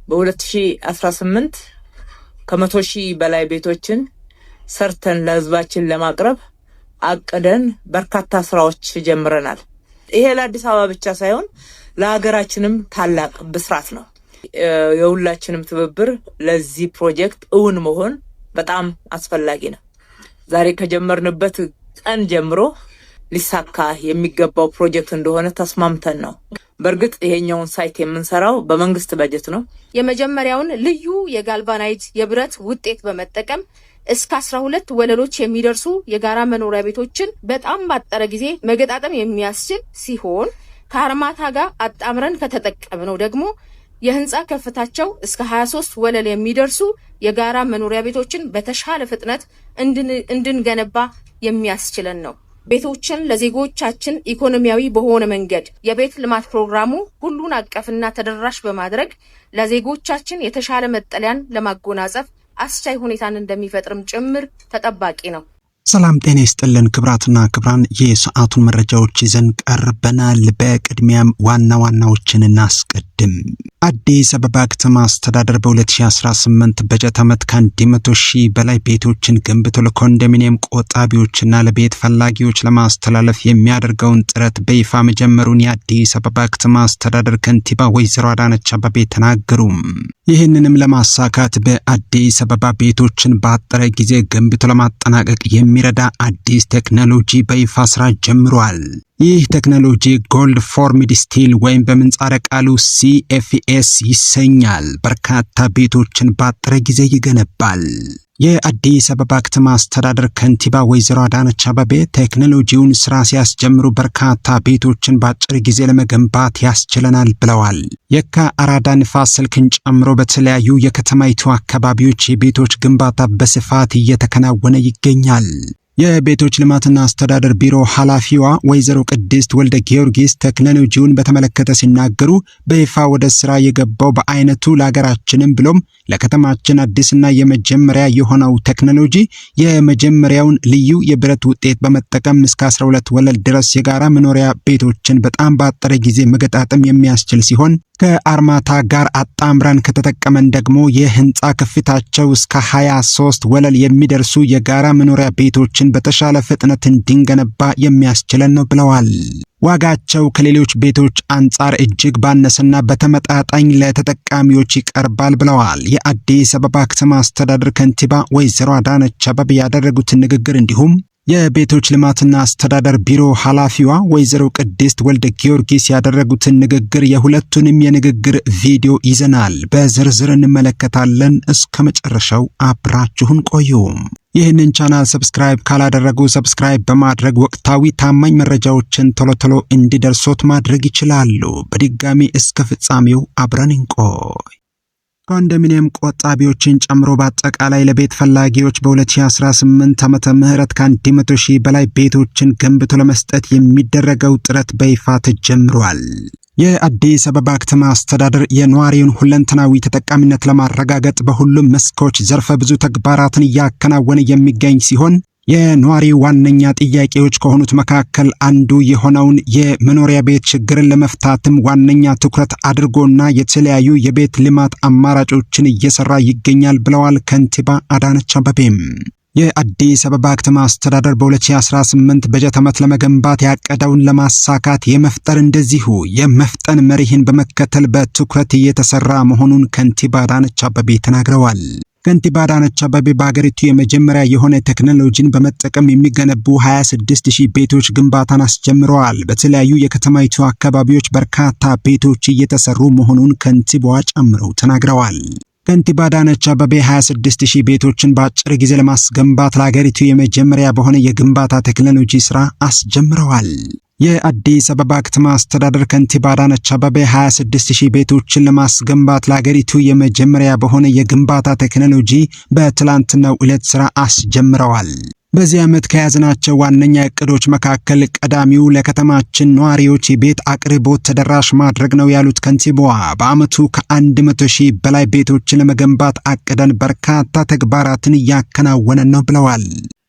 በ2018 ከ100,000 በላይ ቤቶችን ሰርተን ለህዝባችን ለማቅረብ አቅደን በርካታ ስራዎች ጀምረናል። ይሄ ለአዲስ አበባ ብቻ ሳይሆን ለሀገራችንም ታላቅ ብስራት ነው። የሁላችንም ትብብር ለዚህ ፕሮጀክት እውን መሆን በጣም አስፈላጊ ነው። ዛሬ ከጀመርንበት ቀን ጀምሮ ሊሳካ የሚገባው ፕሮጀክት እንደሆነ ተስማምተን ነው። በእርግጥ ይሄኛውን site የምንሰራው በመንግስት በጀት ነው። የመጀመሪያውን ልዩ የ galvanized የብረት ውጤት በመጠቀም እስከ 12 ወለሎች የሚደርሱ የጋራ መኖሪያ ቤቶችን በጣም ባጠረ ጊዜ መገጣጠም የሚያስችል ሲሆን፣ ከአርማታ ጋር አጣምረን ከተጠቀምነው ደግሞ የህንፃ ከፍታቸው እስከ 23 ወለል የሚደርሱ የጋራ መኖሪያ ቤቶችን በተሻለ ፍጥነት እንድንገነባ የሚያስችለን ነው። ቤቶችን ለዜጎቻችን ኢኮኖሚያዊ በሆነ መንገድ የቤት ልማት ፕሮግራሙ ሁሉን አቀፍና ተደራሽ በማድረግ ለዜጎቻችን የተሻለ መጠለያን ለማጎናጸፍ አስቻይ ሁኔታን እንደሚፈጥርም ጭምር ተጠባቂ ነው። ሰላም ጤና ይስጥልን ክቡራትና ክቡራን፣ የሰዓቱን መረጃዎች ይዘን ቀርበናል። በቅድሚያም ዋና ዋናዎችን እናስቀድም። አዲስ አበባ ከተማ አስተዳደር በ2018 በጀት ዓመት ከ100,000 በላይ ቤቶችን ገንብቶ ለኮንዶሚኒየም ቆጣቢዎችና ለቤት ፈላጊዎች ለማስተላለፍ የሚያደርገውን ጥረት በይፋ መጀመሩን የአዲስ አበባ ከተማ አስተዳደር ከንቲባ ወይዘሮ አዳነች አቤቤ ተናገሩ። ይህንንም ለማሳካት በአዲስ አበባ ቤቶችን ባጠረ ጊዜ ገንብቶ ለማጠናቀቅ የሚረዳ አዲስ ቴክኖሎጂ በይፋ ስራ ጀምሯል። ይህ ቴክኖሎጂ cold formed steel ወይም በምህጻረ ቃሉ CFS ይሰኛል። በርካታ ቤቶችን ባጠረ ጊዜ ይገነባል። የአዲስ አበባ ከተማ አስተዳደር ከንቲባ ወይዘሮ አዳነች አቤቤ ቴክኖሎጂውን ስራ ሲያስጀምሩ በርካታ ቤቶችን በአጭር ጊዜ ለመገንባት ያስችለናል ብለዋል። የካ አራዳ ንፋስ ስልክን ጨምሮ በተለያዩ የከተማይቱ አካባቢዎች የቤቶች ግንባታ በስፋት እየተከናወነ ይገኛል። የቤቶች ልማትና አስተዳደር ቢሮ ኃላፊዋ ወይዘሮ ቅድስት ወልደ ጊዮርጊስ ቴክኖሎጂውን በተመለከተ ሲናገሩ፣ በይፋ ወደ ስራ የገባው በአይነቱ ለሀገራችንም ብሎም ለከተማችን አዲስና የመጀመሪያ የሆነው ቴክኖሎጂ የመጀመሪያውን ልዩ የብረት ውጤት በመጠቀም እስከ 12 ወለል ድረስ የጋራ መኖሪያ ቤቶችን በጣም ባጠረ ጊዜ መገጣጠም የሚያስችል ሲሆን፣ ከአርማታ ጋር አጣምረን ከተጠቀመን ደግሞ የህንፃ ከፍታቸው እስከ 23 ወለል የሚደርሱ የጋራ መኖሪያ ቤቶችን በተሻለ ፍጥነት እንድንገነባ የሚያስችለን ነው ብለዋል። ዋጋቸው ከሌሎች ቤቶች አንጻር እጅግ ባነሰና በተመጣጣኝ ለተጠቃሚዎች ይቀርባል ብለዋል። የአዲስ አበባ ከተማ አስተዳደር ከንቲባ ወይዘሮ አዳነች አቤቤ ያደረጉትን ንግግር እንዲሁም የቤቶች ልማትና አስተዳደር ቢሮ ኃላፊዋ ወይዘሮ ቅድስት ወልደ ጊዮርጊስ ያደረጉትን ንግግር፣ የሁለቱንም የንግግር ቪዲዮ ይዘናል። በዝርዝር እንመለከታለን። እስከ መጨረሻው አብራችሁን ቆዩ። ይህንን ቻናል subscribe ካላደረጉ subscribe በማድረግ ወቅታዊ ታማኝ መረጃዎችን ቶሎ ቶሎ እንዲደርሶት ማድረግ ይችላሉ። በድጋሚ እስከ ፍጻሜው አብረን እንቆይ። ኮንዶሚኒየም ቆጣቢዎችን ጨምሮ በአጠቃላይ ለቤት ፈላጊዎች በ2018 ዓመተ ምህረት ከ100,000 በላይ ቤቶችን ገንብቶ ለመስጠት የሚደረገው ጥረት በይፋ ተጀምሯል። የአዲስ አበባ ከተማ አስተዳደር የነዋሪውን ሁለንተናዊ ተጠቃሚነት ለማረጋገጥ በሁሉም መስኮች ዘርፈ ብዙ ተግባራትን እያከናወነ የሚገኝ ሲሆን፣ የነዋሪው ዋነኛ ጥያቄዎች ከሆኑት መካከል አንዱ የሆነውን የመኖሪያ ቤት ችግርን ለመፍታትም ዋነኛ ትኩረት አድርጎና የተለያዩ የቤት ልማት አማራጮችን እየሰራ ይገኛል ብለዋል ከንቲባ አዳነች አቤቤም። የአዲስ አበባ ከተማ አስተዳደር በ2018 በጀት ዓመት ለመገንባት ያቀደውን ለማሳካት የመፍጠር እንደዚሁ የመፍጠን መሪህን በመከተል በትኩረት እየተሰራ መሆኑን ከንቲባ አዳነች አቤቤ ተናግረዋል። ከንቲባ አዳነች አቤቤ በሀገሪቱ የመጀመሪያ የሆነ ቴክኖሎጂን በመጠቀም የሚገነቡ 26,000 ቤቶች ግንባታን አስጀምረዋል። በተለያዩ የከተማይቱ አካባቢዎች በርካታ ቤቶች እየተሰሩ መሆኑን ከንቲባዋ ጨምረው ተናግረዋል። ከንቲባ አዳነች አቤቤ 26,000 ቤቶችን በአጭር ጊዜ ለማስገንባት ለሀገሪቱ የመጀመሪያ በሆነ የግንባታ ቴክኖሎጂ ስራ አስጀምረዋል። የአዲስ አበባ ከተማ አስተዳደር ከንቲባ አዳነች አቤቤ 26,000 ቤቶችን ለማስገንባት ለሀገሪቱ የመጀመሪያ በሆነ የግንባታ ቴክኖሎጂ በትላንትናው ዕለት ስራ አስጀምረዋል። በዚህ ዓመት ከያዝናቸው ዋነኛ እቅዶች መካከል ቀዳሚው ለከተማችን ነዋሪዎች የቤት አቅርቦት ተደራሽ ማድረግ ነው ያሉት ከንቲባዋ፣ በዓመቱ ከ100,000 በላይ ቤቶችን ለመገንባት አቅደን በርካታ ተግባራትን እያከናወነን ነው ብለዋል።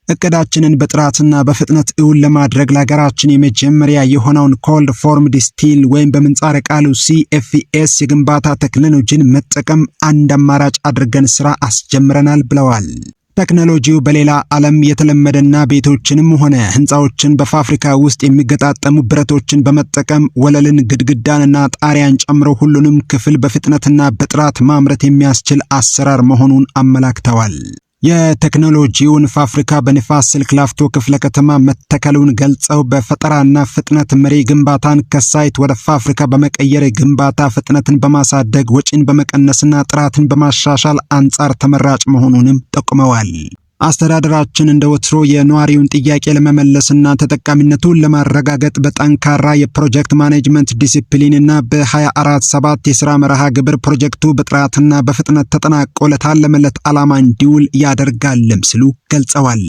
እቅዳችንን በጥራትና በፍጥነት እውን ለማድረግ ለሀገራችን የመጀመሪያ የሆነውን cold formed steel ወይም በምህጻረ ቃሉ CFS የግንባታ ቴክኖሎጂን መጠቀም አንድ አማራጭ አድርገን ስራ አስጀምረናል ብለዋል። ቴክኖሎጂው በሌላ ዓለም የተለመደና ቤቶችንም ሆነ ህንፃዎችን በፋብሪካ ውስጥ የሚገጣጠሙ ብረቶችን በመጠቀም ወለልን፣ ግድግዳንና ጣሪያን ጨምሮ ሁሉንም ክፍል በፍጥነትና በጥራት ማምረት የሚያስችል አሰራር መሆኑን አመላክተዋል። የቴክኖሎጂውን ፋብሪካ በንፋስ ስልክ ላፍቶ ክፍለ ከተማ መተከሉን ገልጸው በፈጠራና ፍጥነት መሪ ግንባታን ከ site ወደ ፋብሪካ በመቀየር የግንባታ ፍጥነትን በማሳደግ፣ ወጪን በመቀነስና ጥራትን በማሻሻል አንጻር ተመራጭ መሆኑንም ጠቁመዋል። አስተዳደራችን እንደ ወትሮ የነዋሪውን ጥያቄ ለመመለስና ተጠቃሚነቱን ለማረጋገጥ በጠንካራ የ project management discipline እና በ24/7 የስራ መርሃ ግብር ፕሮጀክቱ በጥራትና በፍጥነት ተጠናቆ ለታለመለት ዓላማ እንዲውል ያደርጋልም ሲሉ ገልጸዋል።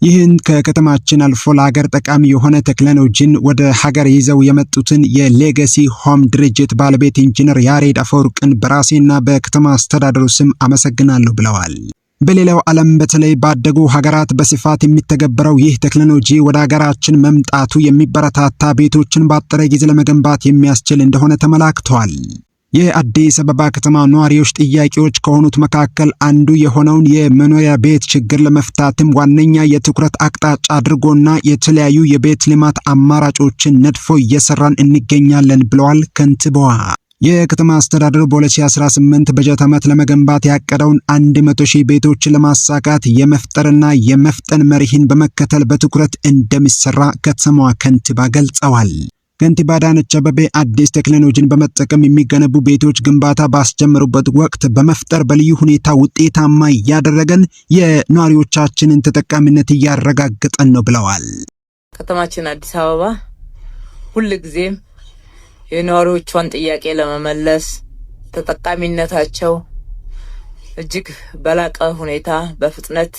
ይህን ከከተማችን አልፎ ለሀገር ጠቃሚ የሆነ ቴክኖሎጂን ወደ ሀገር ይዘው የመጡትን የሌጋሲ ሆም ድርጅት ባለቤት ኢንጂነር ያሬድ አፈወርቅን በራሴና በከተማ አስተዳደሩ ስም አመሰግናለሁ ብለዋል። በሌላው ዓለም በተለይ ባደጉ ሀገራት በስፋት የሚተገበረው ይህ ቴክኖሎጂ ወደ ሀገራችን መምጣቱ የሚበረታታ፣ ቤቶችን ባጠረ ጊዜ ለመገንባት የሚያስችል እንደሆነ ተመላክቷል። የአዲስ አበባ ከተማ ነዋሪዎች ጥያቄዎች ከሆኑት መካከል አንዱ የሆነውን የመኖሪያ ቤት ችግር ለመፍታትም ዋነኛ የትኩረት አቅጣጫ አድርጎና የተለያዩ የቤት ልማት አማራጮችን ነድፎ እየሰራን እንገኛለን ብለዋል ከንቲባዋ። የከተማ አስተዳደሩ በ2018 በጀት ዓመት ለመገንባት ያቀደውን 100 ሺህ ቤቶችን ለማሳካት የመፍጠርና የመፍጠን መርህን በመከተል በትኩረት እንደሚሰራ ከተማዋ ከንቲባ ገልጸዋል። ከንቲባ አዳነች አቤቤ አዲስ ቴክኖሎጂን በመጠቀም የሚገነቡ ቤቶች ግንባታ ባስጀመሩበት ወቅት በመፍጠር በልዩ ሁኔታ ውጤታማ እያደረገን የነዋሪዎቻችንን ተጠቃሚነት እያረጋገጠን ነው ብለዋል። ከተማችን አዲስ አበባ ሁልጊዜም የነዋሪዎቿን ጥያቄ ለመመለስ፣ ተጠቃሚነታቸው እጅግ በላቀ ሁኔታ በፍጥነት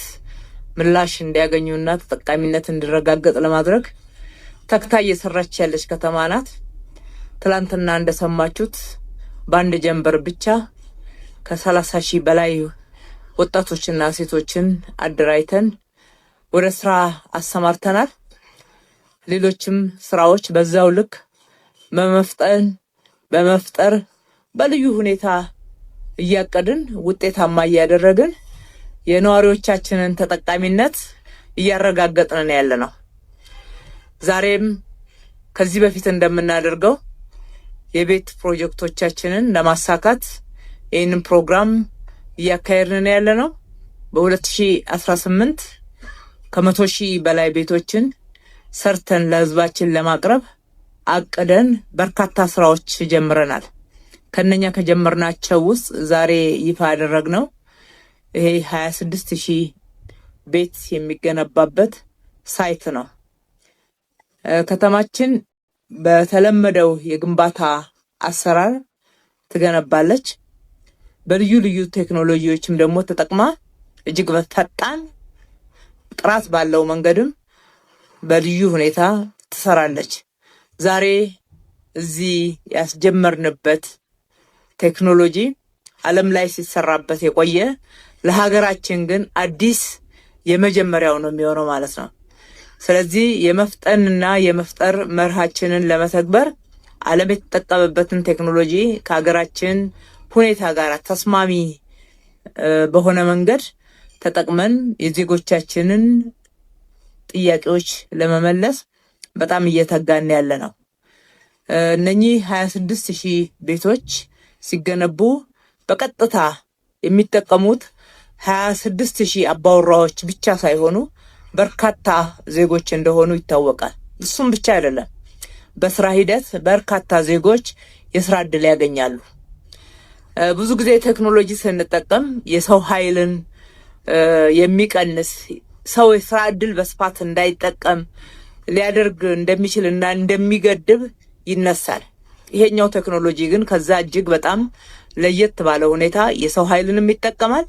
ምላሽ እንዲያገኙና ተጠቃሚነት እንዲረጋገጥ ለማድረግ ተግታ እየሰራች ያለች ከተማ ናት። ትላንትና እንደሰማችሁት በአንድ ጀንበር ብቻ ከ30,000 በላይ ወጣቶችና ሴቶችን አደራጅተን ወደ ስራ አሰማርተናል። ሌሎችም ስራዎች በዛው ልክ በመፍጠን፣ በመፍጠር፣ በልዩ ሁኔታ እያቀድን ውጤታማ እያደረግን የነዋሪዎቻችንን ተጠቃሚነት እያረጋገጥን ያለ ነው። ዛሬም ከዚህ በፊት እንደምናደርገው የቤት ፕሮጀክቶቻችንን ለማሳካት ይህንን ፕሮግራም እያካሄድን ያለ ነው። በ2018 ከ100,000 በላይ ቤቶችን ሰርተን ለህዝባችን ለማቅረብ አቅደን በርካታ ስራዎች ጀምረናል። ከነኛ ከጀመርናቸው ውስጥ ዛሬ ይፋ ያደረግነው ይሄ 26,000 ቤት የሚገነባበት site ነው። ከተማችን በተለመደው የግንባታ አሰራር ትገነባለች። በልዩ ልዩ ቴክኖሎጂዎችም ደግሞ ተጠቅማ እጅግ በፈጣን ጥራት ባለው መንገድም በልዩ ሁኔታ ትሰራለች። ዛሬ እዚህ ያስጀመርንበት ቴክኖሎጂ ዓለም ላይ ሲሰራበት የቆየ፣ ለሀገራችን ግን አዲስ የመጀመሪያው ነው የሚሆነው ማለት ነው። ስለዚህ የመፍጠንና የመፍጠር መርሃችንን ለመተግበር ዓለም የተጠቀመበትን ቴክኖሎጂ ከሀገራችን ሁኔታ ጋር ተስማሚ በሆነ መንገድ ተጠቅመን የዜጎቻችንን ጥያቄዎች ለመመለስ በጣም እየተጋን ያለ ነው። እነኚህ 26,000 ቤቶች ሲገነቡ በቀጥታ የሚጠቀሙት 26,000 አባወራዎች ብቻ ሳይሆኑ በርካታ ዜጎች እንደሆኑ ይታወቃል። እሱም ብቻ አይደለም፣ በስራ ሂደት በርካታ ዜጎች የስራ እድል ያገኛሉ። ብዙ ጊዜ ቴክኖሎጂ ስንጠቀም የሰው ኃይልን የሚቀንስ፣ ሰው የስራ እድል በስፋት እንዳይጠቀም ሊያደርግ እንደሚችል እና እንደሚገድብ ይነሳል። ይሄኛው ቴክኖሎጂ ግን ከዛ እጅግ በጣም ለየት ባለ ሁኔታ የሰው ኃይልንም ይጠቀማል።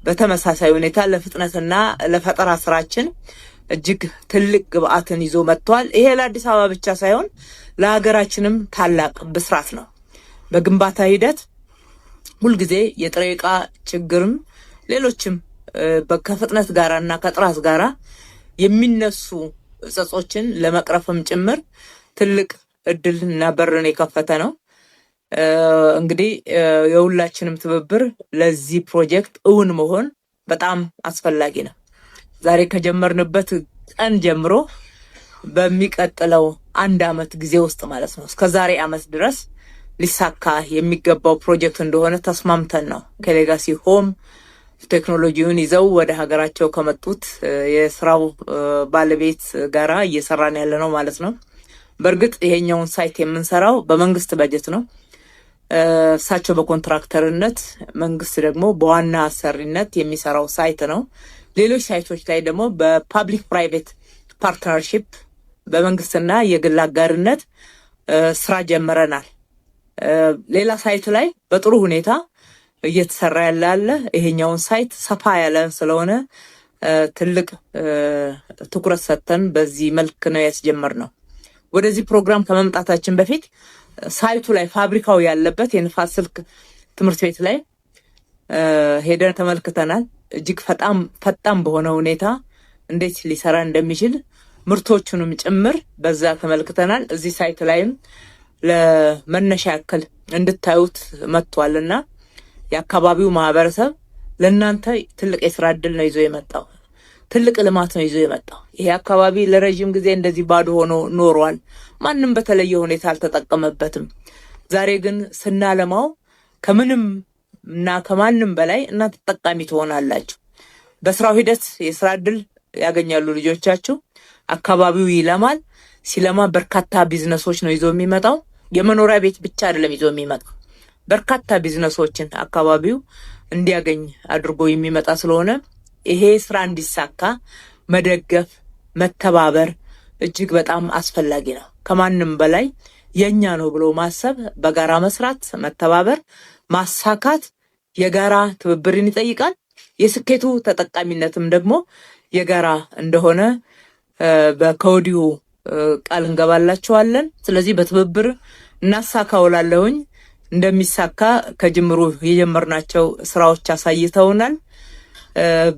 በተመሳሳይ ሁኔታ ለፍጥነትና ለፈጠራ ስራችን እጅግ ትልቅ ግብአትን ይዞ መጥቷል። ይሄ ለአዲስ አበባ ብቻ ሳይሆን ለሀገራችንም ታላቅ ብስራት ነው። በግንባታ ሂደት ሁልጊዜ የጥሬ ዕቃ ችግርም ሌሎችም ከፍጥነት ጋራ እና ከጥራት ጋራ የሚነሱ እጸጾችን ለመቅረፍም ጭምር ትልቅ እድል እና በርን የከፈተ ነው። እንግዲህ የሁላችንም ትብብር ለዚህ ፕሮጀክት እውን መሆን በጣም አስፈላጊ ነው። ዛሬ ከጀመርንበት ቀን ጀምሮ በሚቀጥለው አንድ አመት ጊዜ ውስጥ ማለት ነው፣ እስከ ዛሬ አመት ድረስ ሊሳካ የሚገባው ፕሮጀክት እንደሆነ ተስማምተን ነው ከሌጋሲ ሆም ቴክኖሎጂውን ይዘው ወደ ሀገራቸው ከመጡት የስራው ባለቤት ጋራ እየሰራን ያለ ነው ማለት ነው። በእርግጥ ይሄኛውን site የምንሰራው በመንግስት በጀት ነው። እሳቸው በኮንትራክተርነት፣ መንግስት ደግሞ በዋና አሰሪነት የሚሰራው site ነው። ሌሎች site ኦች ላይ ደግሞ በ public private partnership፣ በመንግስትና የግል አጋርነት ስራ ጀምረናል። ሌላ site ላይ በጥሩ ሁኔታ እየተሰራ ያለ አለ። ይሄኛውን site ሰፋ ያለ ስለሆነ ትልቅ ትኩረት ሰጥተን በዚህ መልክ ነው ያስጀመርነው። ወደዚህ ፕሮግራም ከመምጣታችን በፊት site ኡ ላይ፣ ፋብሪካው ያለበት የንፋስ ስልክ ትምህርት ቤት ላይ ሄደን ተመልክተናል። እጅግ ፈጣን በሆነ ሁኔታ እንዴት ሊሰራ እንደሚችል ምርቶቹንም ጭምር በዛ ተመልክተናል። እዚህ site ላይም ለመነሻ ያክል እንድታዩት መጥቷልና የአካባቢው ማህበረሰብ ለእናንተ ትልቅ የስራ እድል ነው ይዞ የመጣው። ትልቅ ልማት ነው ይዞ የመጣው። ይሄ አካባቢ ለረዥም ጊዜ እንደዚህ ባዶ ሆኖ ኖሯል። ማንም በተለየ ሁኔታ አልተጠቀመበትም። ዛሬ ግን ስናለማው ከምንም እና ከማንም በላይ እናንተ ተጠቃሚ ትሆናላችሁ። በስራው ሂደት የስራ እድል ያገኛሉ ልጆቻችሁ። አካባቢው ይለማል። ሲለማ በርካታ ቢዝነሶች ነው ይዞ የሚመጣው። የመኖሪያ ቤት ብቻ አይደለም ይዞ የሚመጣው፣ በርካታ ቢዝነሶችን አካባቢው እንዲያገኝ አድርጎ የሚመጣ ስለሆነ ይሄ ስራ እንዲሳካ መደገፍ፣ መተባበር እጅግ በጣም አስፈላጊ ነው። ከማንም በላይ የኛ ነው ብሎ ማሰብ፣ በጋራ መስራት፣ መተባበር፣ ማሳካት የጋራ ትብብርን ይጠይቃል። የስኬቱ ተጠቃሚነትም ደግሞ የጋራ እንደሆነ ከወዲሁ ቃል እንገባላችኋለን። ስለዚህ በትብብር እናሳካው እላለሁኝ። እንደሚሳካ ከጅምሩ የጀመርናቸው ስራዎች አሳይተውናል።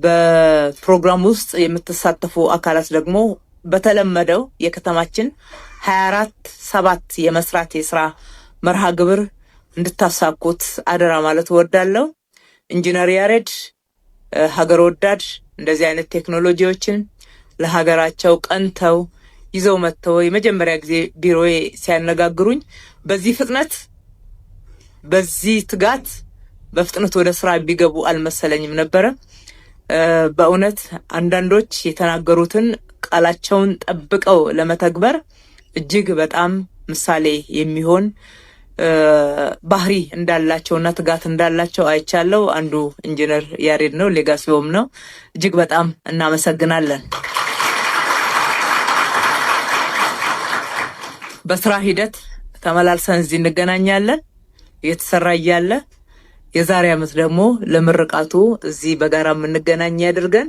በፕሮግራም ውስጥ የምትሳተፉ አካላት ደግሞ በተለመደው የከተማችን 24/7 የመስራት የስራ መርሃ ግብር እንድታሳኩት አደራ ማለት እወዳለሁ። ኢንጂነር ያሬድ ሀገር ወዳድ፣ እንደዚህ አይነት ቴክኖሎጂዎችን ለሀገራቸው ቀንተው ይዘው መጥተው የመጀመሪያ ጊዜ ቢሮዬ ሲያነጋግሩኝ በዚህ ፍጥነት፣ በዚህ ትጋት በፍጥነት ወደ ስራ ቢገቡ አልመሰለኝም ነበረ። በእውነት አንዳንዶች የተናገሩትን ቃላቸውን ጠብቀው ለመተግበር እጅግ በጣም ምሳሌ የሚሆን ባህሪ እንዳላቸው እና ትጋት እንዳላቸው አይቻለው። አንዱ ኢንጂነር ያሬድ ነው፣ ሌጋሲ ሆም ነው። እጅግ በጣም እናመሰግናለን። በስራ ሂደት ተመላልሰን እዚህ እንገናኛለን። እየተሰራ እያለ የዛሬ ዓመት ደግሞ ለምርቃቱ እዚህ በጋራ የምንገናኝ ያድርገን።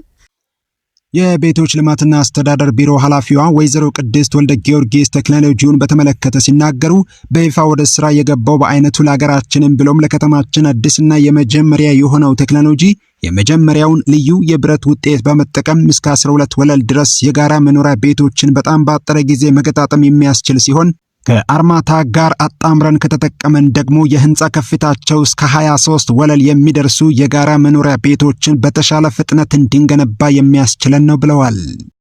የቤቶች ልማትና አስተዳደር ቢሮ ኃላፊዋ ወይዘሮ ቅድስት ወልደ ጊዮርጊስ ቴክኖሎጂውን በተመለከተ ሲናገሩ፣ በይፋ ወደ ስራ የገባው በአይነቱ ለሀገራችንም ብሎም ለከተማችን አዲስና የመጀመሪያ የሆነው ቴክኖሎጂ የመጀመሪያውን ልዩ የብረት ውጤት በመጠቀም እስከ 12 ወለል ድረስ የጋራ መኖሪያ ቤቶችን በጣም ባጠረ ጊዜ መገጣጠም የሚያስችል ሲሆን፣ ከአርማታ ጋር አጣምረን ከተጠቀመን ደግሞ የህንፃ ከፍታቸው እስከ 23 ወለል የሚደርሱ የጋራ መኖሪያ ቤቶችን በተሻለ ፍጥነት እንድንገነባ የሚያስችለን ነው ብለዋል።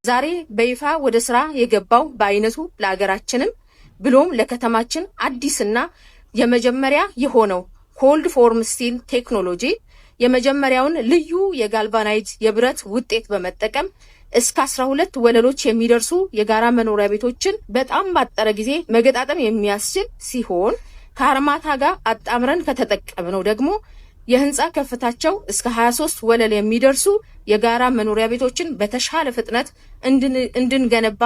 ዛሬ በይፋ ወደ ስራ የገባው በአይነቱ ለሀገራችንም ብሎም ለከተማችን አዲስና የመጀመሪያ የሆነው cold form steel ቴክኖሎጂ የመጀመሪያውን ልዩ የ galvanized የብረት ውጤት በመጠቀም እስከ 12 ወለሎች የሚደርሱ የጋራ መኖሪያ ቤቶችን በጣም ባጠረ ጊዜ መገጣጠም የሚያስችል ሲሆን፣ ከአርማታ ጋር አጣምረን ከተጠቀምነው ደግሞ የህንፃ ከፍታቸው እስከ 23 ወለል የሚደርሱ የጋራ መኖሪያ ቤቶችን በተሻለ ፍጥነት እንድንገነባ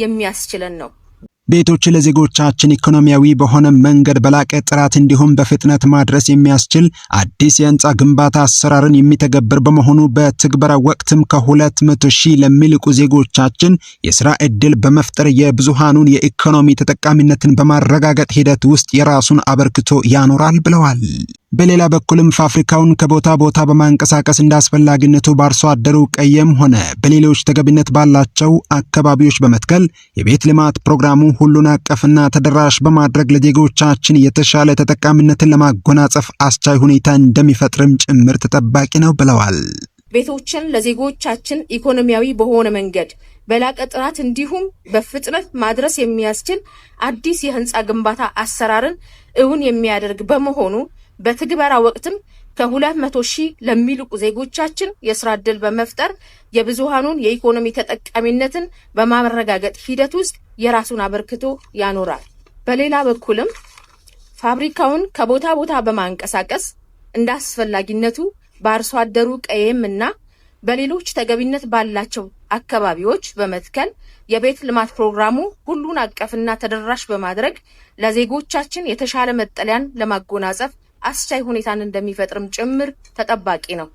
የሚያስችለን ነው። ቤቶች ለዜጎቻችን ኢኮኖሚያዊ በሆነ መንገድ በላቀ ጥራት እንዲሁም በፍጥነት ማድረስ የሚያስችል አዲስ የህንፃ ግንባታ አሰራርን የሚተገብር በመሆኑ በትግበራ ወቅትም ከ200 ሺህ ለሚልቁ ዜጎቻችን የስራ ዕድል በመፍጠር የብዙሃኑን የኢኮኖሚ ተጠቃሚነትን በማረጋገጥ ሂደት ውስጥ የራሱን አበርክቶ ያኖራል ብለዋል። በሌላ በኩልም ፋብሪካውን ከቦታ ቦታ በማንቀሳቀስ እንደ አስፈላጊነቱ በአርሶ አደሩ ቀየም ሆነ በሌሎች ተገቢነት ባላቸው አካባቢዎች በመትከል የቤት ልማት ፕሮግራሙ ሁሉን አቀፍና ተደራሽ በማድረግ ለዜጎቻችን የተሻለ ተጠቃሚነትን ለማጎናጸፍ አስቻይ ሁኔታ እንደሚፈጥርም ጭምር ተጠባቂ ነው ብለዋል። ቤቶችን ለዜጎቻችን ኢኮኖሚያዊ በሆነ መንገድ በላቀ ጥራት እንዲሁም በፍጥነት ማድረስ የሚያስችል አዲስ የህንፃ ግንባታ አሰራርን እውን የሚያደርግ በመሆኑ በትግበራ ወቅትም ከ200,000 ለሚልቁ ዜጎቻችን የስራ ዕድል በመፍጠር የብዙሃኑን የኢኮኖሚ ተጠቃሚነትን በማረጋገጥ ሂደት ውስጥ የራሱን አበርክቶ ያኖራል። በሌላ በኩልም ፋብሪካውን ከቦታ ቦታ በማንቀሳቀስ እንደ አስፈላጊነቱ በአርሶ አደሩ ቀዬም እና በሌሎች ተገቢነት ባላቸው አካባቢዎች በመትከል የቤት ልማት ፕሮግራሙ ሁሉን አቀፍና ተደራሽ በማድረግ ለዜጎቻችን የተሻለ መጠለያን ለማጎናጸፍ አስቻይ ሁኔታን እንደሚፈጥርም ጭምር ተጠባቂ ነው።